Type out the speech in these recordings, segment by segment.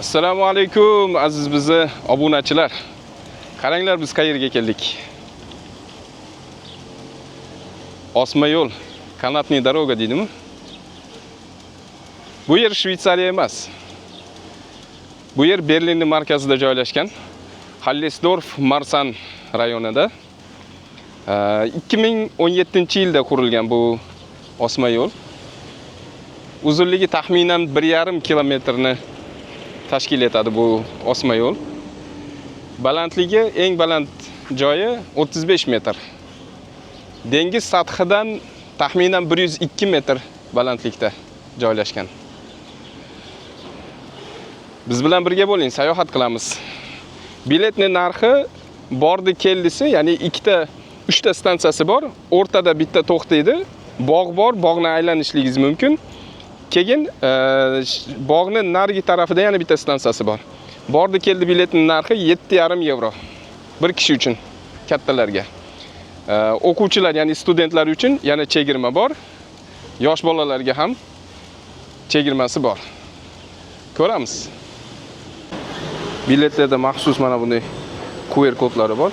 Assalomu alaykum aziz bizni obunachilar. Qaranglar, biz qayerga keldik? Osma yo'l, канатный дорога deydimi? Bu yer Shvetsariya emas. Bu yer Berlinning markazida joylashgan. Hallesdorf Marsan rayonida. 2017-yilda qurilgan bu osma yo'l. Uzunligi taxminan 1,5 kilometrni tashkil etadi bu osma yo'l. Balandligi, eng baland joyi 35 metr. Dengiz sathidan taxminan 102 metr balandlikda joylashgan. Biz bilan birga bo'ling, sayohat qilamiz. Biletning narxi bordi keldisi, ya'ni ikkita, uchta stansiyasi bor. O'rtada bitta to'xtaydi. Bog' bor, bog'ni aylanishligingiz mumkin. Keyin bog'ni narigi tarafida yana bitta stansiyasi bor. Bordi keldi biletning narxi 7,5 yevro. Bir kishi uchun, kattalarga. O'quvchilar, ya'ni studentlar uchun yana chegirma bor. Yosh bolalarga ham chegirmasi bor. Ko'ramiz. Biletlarda maxsus mana bunday QR kodlari bor.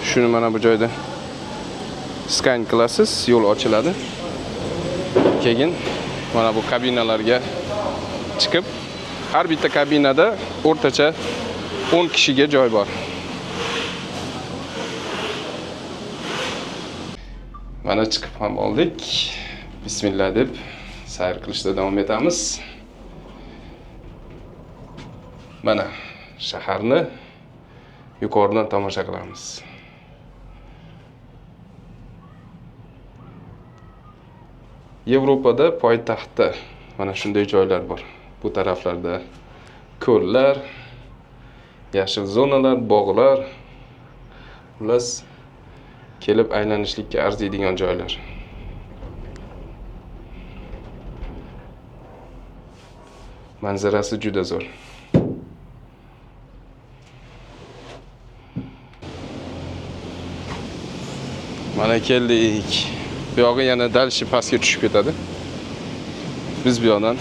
Shuni mana bu joyda skan qilasiz, yo'l ochiladi. Keyin mana bu kabinalarga chiqib, har bitta kabinada o'rtacha 10 kishiga joy bor. Mana chiqib ham oldik. Bismillah deb sayr qilishda davom etamiz. Mana shaharni yuqoridan tomosha qilamiz. Yevropada poytaxtda mana shunday joylar bor. Bu taraflarda ko'llar, yashil zonalar, bog'lar. Xullas, kelib aylanishlikka arziydigan joylar. Manzarasi juda zo'r. Mana keldik. Bu yog'i yana дальше pastga tushib ketadi. Biz bu yoqdan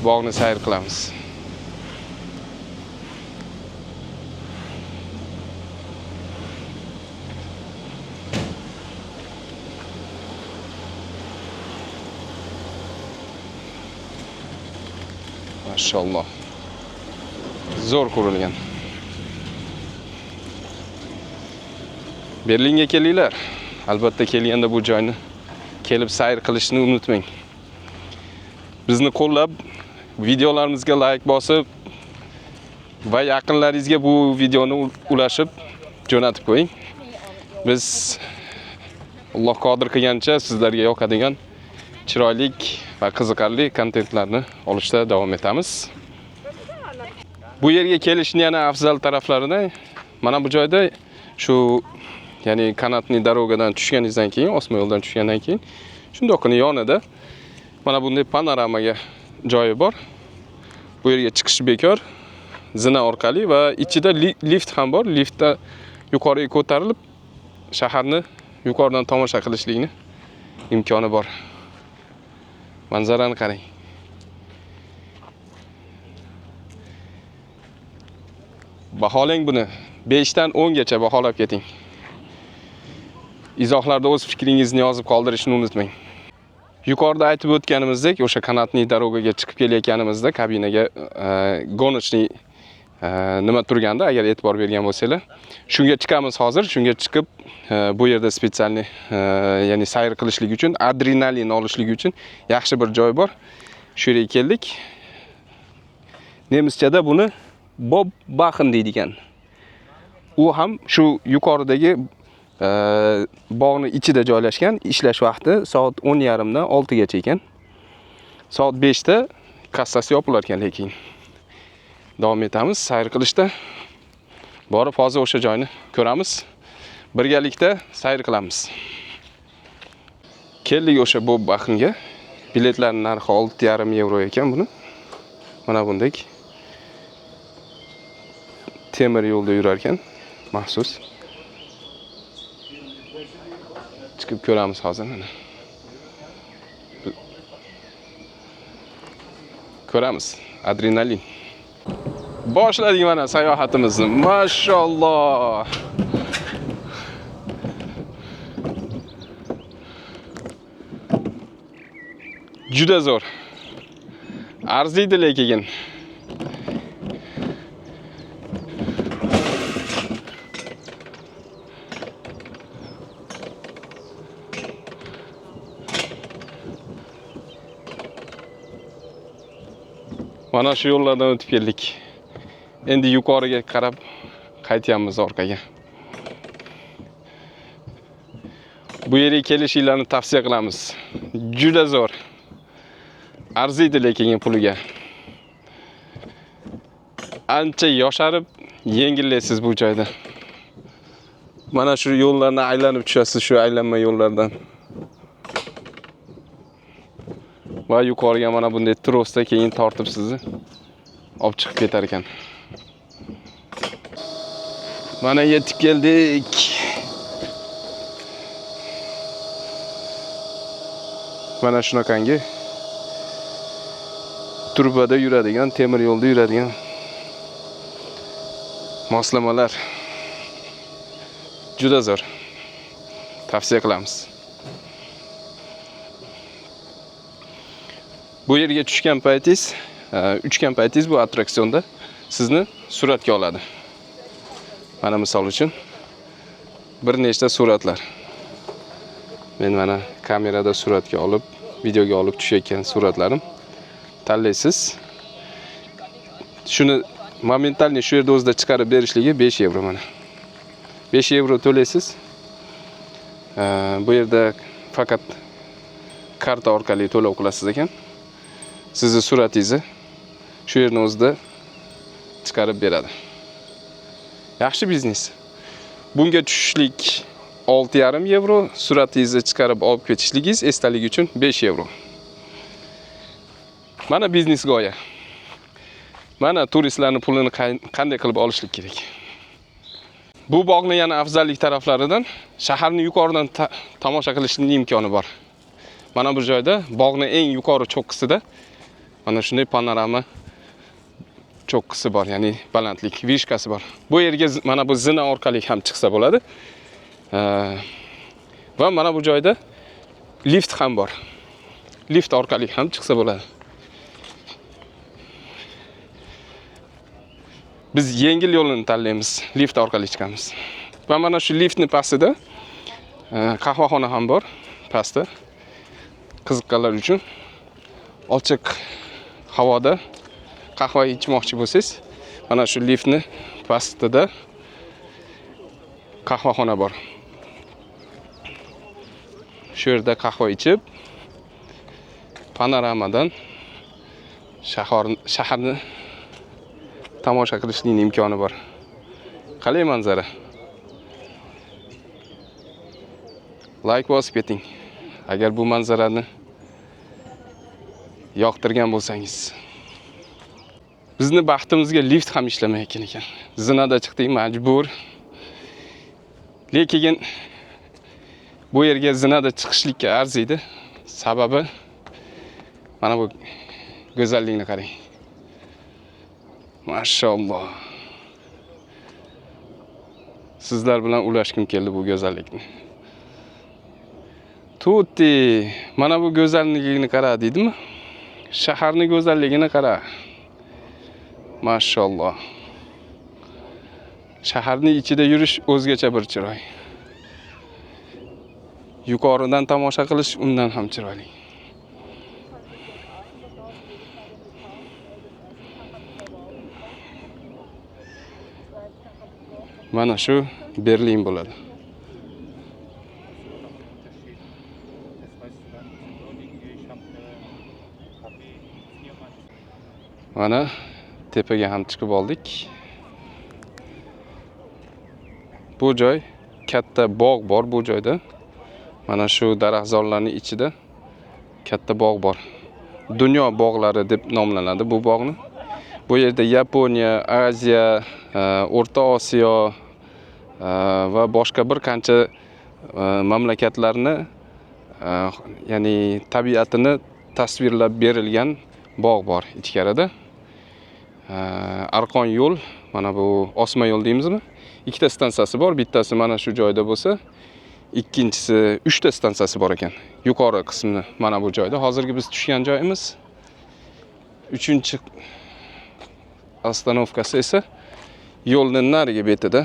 bog'ni sayr qilamiz. Mashalloh. Zo'r qurilgan. Berlinga kelinglar. Albatta kelganda bu joyni kelib sayr qilishni unutmang. Bizni qo'llab, videolarimizga like bosib va yaqinlaringizga bu videoni ulashib jo'natib qo'ying. Biz Alloh qodir qilgancha sizlarga yoqadigan chiroyli va qiziqarli kontentlarni olishda davom etamiz. Bu yerga kelishning yana afzal taraflarini mana bu joyda shu, ya'ni канатный дорога dan tushganingizdan keyin, osma yo'ldan tushgandan keyin shundoqqina yonida mana bunday panoramaga joyi bor. Bu yerga chiqish bekor, zina orqali va ichida lift ham bor. Liftda yuqoriga ko'tarilib shaharni yuqoridan tomosha qilishlikni imkoni bor. Manzarani qarang. Baholang buni. 5 dan 10 gacha baholab keting. Izohlarda o'z fikringizni yozib qoldirishni unutmang. Yuqorida aytib o'tganimizdek, o'sha канатный дорога ga chiqib kelayotganimizda kabinaga гоночный nima turganda, agar e'tibor bergan bo'lsanglar, shunga chiqamiz hozir. Shunga chiqib bu yerda специальный, ya'ni sayr qilishlik uchun, adrenalin olishlik uchun yaxshi bir joy bor. Shu yerga keldik. Nemischada buni Bob Baxen deydigan. U ham shu yuqoridagi bog'ni ichida joylashgan. Ishlash vaqti soat 10:30 dan 6 gacha ekan. Soat 5 da kassasi yopilar ekan, lekin davom etamiz sayr qilishda. Borib hozir o'sha joyni ko'ramiz. Birgalikda sayr qilamiz. Keldik o'sha Bob Baxenga. Biletlarning narxi 6,5 yevro ekan buni. Mana bunday temir yo'lda yurar ekan, maxsus. Chiqib ko'ramiz hozir mana. Ko'ramiz. Adrenalin. Boshladik mana sayohatimizni. Mashalloh. Juda zo'r. Arziydi lekin. Mana shu yo'llardan o'tib keldik. Endi yuqoriga qarab qaytyapmiz orqaga. Bu yerga kelishinglarni tavsiya qilamiz. Juda zo'r. Arziydi lekin puliga. Ancha yosharib, yengillaysiz bu joyda. Mana shu yo'llarni aylanib tushasiz, shu aylanma yo'llardan. Va yuqoriga mana bunday trosda keyin tortib sizni olib chiqib ketar ekan. Mana yetib keldik. Mana shunaqangi trubada yuradigan, temir yo'lda yuradigan moslamalar. Juda zo'r. Tavsiya qilamiz. Bu yerga tushgan paytingiz, uchgan paytingiz bu attraksionda sizni suratga oladi. Mana misol uchun bir nechta suratlar. Men mana kamerada suratga olib, videoga olib tushayotgan suratlarim. Tanlaysiz. Shuni momentalniy shu yerda o'zida chiqarib berishligi 5 yevro mana. 5 yevro to'laysiz. Bu yerda faqat karta orqali to'lov qilasiz ekan. Sizni suratingizni shu yerning o'zida chiqarib beradi. Yaxshi biznes. Bunga tushishlik 6,5 yevro, suratingizni chiqarib olib ketishligingiz esdalik uchun 5 yevro. Mana biznes g'oya. Mana turistlarning pulini qanday qilib olishlik kerak. Bu bog'ning yana afzallik taraflaridan shaharni yuqoridan tomosha qilishning imkoni bor. Mana bu joyda bog'ning eng yuqori cho'qqisida mana shunday panorama cho'qqisi bor, ya'ni balandlik vishkasi bor. Bu yerga mana bu zina orqali ham chiqsa bo'ladi. Va mana bu joyda lift ham bor. Lift orqali ham chiqsa bo'ladi. Biz yengil yo'lini tanlaymiz, lift orqali chiqamiz. Va mana shu liftni pastida qahvaxona ham bor, pastda. Qiziqqanlar uchun ochiq havoda qahva ichmoqchi bo'lsangiz, mana shu liftni pastida qahvaxona bor. Shu yerda qahva ichib, panoramadan shaharni tomosha qilishning imkoni bor. Qalay manzara? Like bosib keting agar bu manzarani yoqtirgan bo'lsangiz. Bizni baxtimizga lift ham ishlamayotgan ekan. Zinada chiqdik majbur. Lekin bu yerga zinada chiqishlikka arziydi. Sababi mana bu go'zallikni qarang. Mashalloh. Sizlar bilan ulashgim keldi bu go'zallikni. Tutti, mana bu go'zalligini qara deydimi? Shaharning go'zalligini qara. Mashalloh. Shaharning ichida yurish o'zgacha bir chiroy. Yuqoridan tomosha qilish undan ham chiroyli. Mana shu Berlin bo'ladi. Mana tepaga ham chiqib oldik. Bu joy katta bog' bor bu joyda. Mana shu daraxtzorlarning ichida katta bog' bor. Dunyo bog'lari deb nomlanadi bu bog'ni. Bu yerda Yaponiya, Aziya, O'rta Osiyo va boshqa bir qancha mamlakatlarni, ya'ni tabiatini tasvirlab berilgan Bog' bor ichkarida. Arqon yo'l, mana bu osma yo'l deymizmi? Ikkita stansiyasi bor. Bittasi mana shu joyda bo'lsa, ikkinchisi, uchta stansiyasi bor ekan. Yuqori qismini mana bu joyda. Hozirgi biz tushgan joyimiz. Uchinchi остановка si esa yo'lning narigi betida,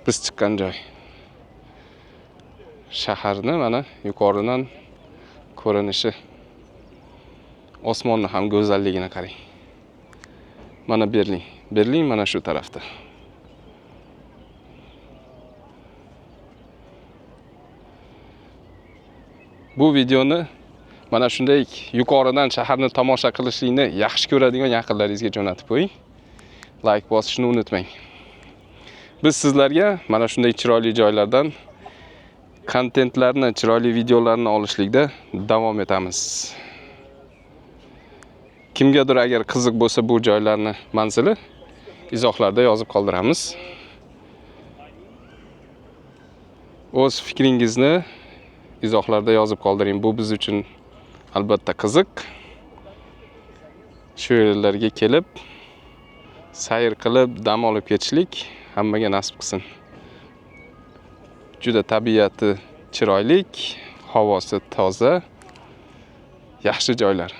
biz chiqqan joy. Shaharni mana yuqoridan ko'rinishi, osmonni ham go'zalligini qarang. Mana Berlin. Berlin mana shu tarafda. Bu videoni mana shunday yuqoridan shaharni tomosha qilishlikni yaxshi ko'radigan yaqinlaringizga jo'natib qo'ying. Like bosishni unutmang. Biz sizlarga mana shunday chiroyli joylardan kontentlarni, chiroyli videolarni olishlikda davom etamiz. Kimgadir agar qiziq bo'lsa bu joylarni manzili, izohlarda yozib qoldiramiz. O'z fikringizni izohlarda yozib qoldiring. Bu biz uchun albatta qiziq. Shu yerlarga kelib, sayr qilib, dam olib ketishlik hammaga nasib qilsin. Juda tabiati chiroylik, havosi toza, yaxshi joylar.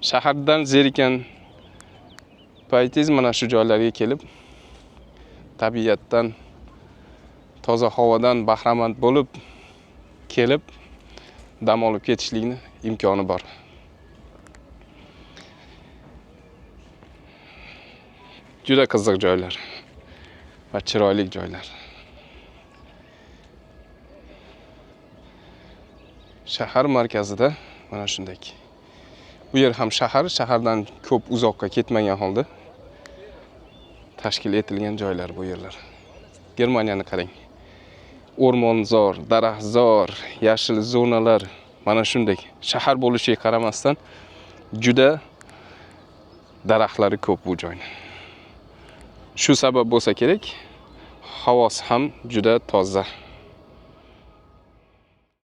Shahardan zerikan paytingiz mana shu joylarga kelib, tabiatdan, toza havodan bahramand bo'lib kelib dam olib ketishlikni imkoni bor. Juda qiziq joylar va chiroyli joylar. Shahar markazida mana shunday. Bu yer ham shahar, shahardan ko'p uzoqqa ketmagan holda tashkil etilgan joylar bu yerlar. Germaniyani qarang. O'rmonzor, daraxtzor, yashil zonalar mana shunday. Shahar bo'lishiga qaramasdan juda daraxtlari ko'p bu joyni. Shu sabab bo'lsa kerak, havosi ham juda toza.